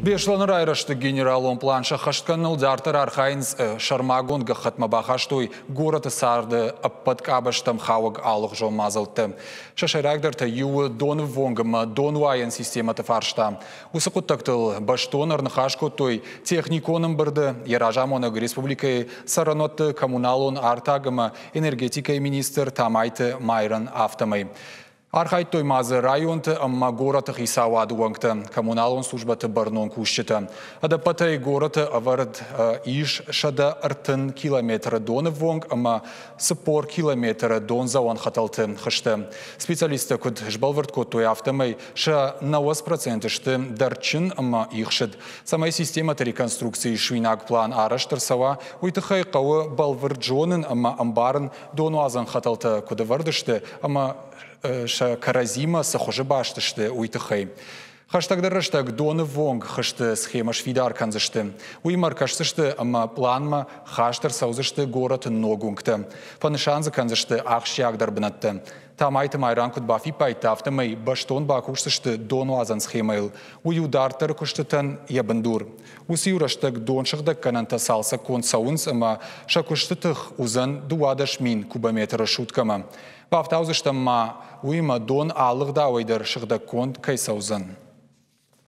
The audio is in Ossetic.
Беслӕны райрӕзты генералон план сӕххӕст кӕныныл дарддӕр архайынц, сӕрмагонд гӕххӕтмӕ бахастой горӕты царды ӕппӕт къабӕзтӕм хауӕг алыгъуызон мадзӕлттӕ. Сӕ сӕйрагдӕртӕй иу у доныввонг ӕмӕ донуайӕн системӕты фарста. Уыцы хъуыддӕгтыл бӕстон ӕрныхас кодтой техникон ӕмбырды йӕ разамонӕг республикӕйы цӕрӕнуӕтты коммуналон артаг ӕмӕ энергетикӕйы министр Тамайты Майрӕн, афтӕмӕй. Архайдтой ма дзы районты ӕмӕ горӕты хицауады уӕнгтӕ, коммуналон службӕты бӕрнон кусджытӕ. Ӕдӕппӕтӕй горӕты ӕвӕрд ис 130 километры доныввонг ӕмӕ 40 километры дондзӕуӕн хӕтӕлты хызтӕ. Специалисттӕ куыд сбӕлвырд кодтой, афтӕмӕй сӕ 90% сты дӕрдджын ӕмӕ ихсыд. Цӕмӕй системӕты реконструкцийы суинаг план арӕзт ӕрцӕуа, уый тыххӕй хъӕуы бӕлвырд зонын ӕмӕ ӕмбарын, донуадзӕн хӕтӕлтӕ куыд ӕвӕрд сты ӕмӕ сӕ кӕрӕдзимӕ цы хуызы баст сты, уый тыххӕй. Хӕстӕгдӕр рӕстӕг доныввонг хызты схемӕ сфидар кӕндзысты. Уыимӕ ӕркӕсдзысты ӕмӕ пъланмӕ хаст ӕрцӕудзысты горӕты ног уынгтӕ. Фӕнысан дзы кӕндзысты ахсджиагдӕр бынӕттӕ. Тамайты Майран куыд бафиппайдта, афтӕмӕй бӕстон бакусдзысты донуадзӕн схемӕйыл. Уый у дарддӕры куыстытӕн йӕ бындур. Уыцы-иу рӕстӕг донсыгъдӕггӕнӕнтӕ цалцӕггонд цӕуынц ӕмӕ сӕ куысты тых уыдзӕн 12 000 кубометры суткӕмӕ. Бафтаудзыстӕм ма, уыимӕ дон алы гъдауӕй дӕр сыгъдӕггонд кӕй цӕудзӕн.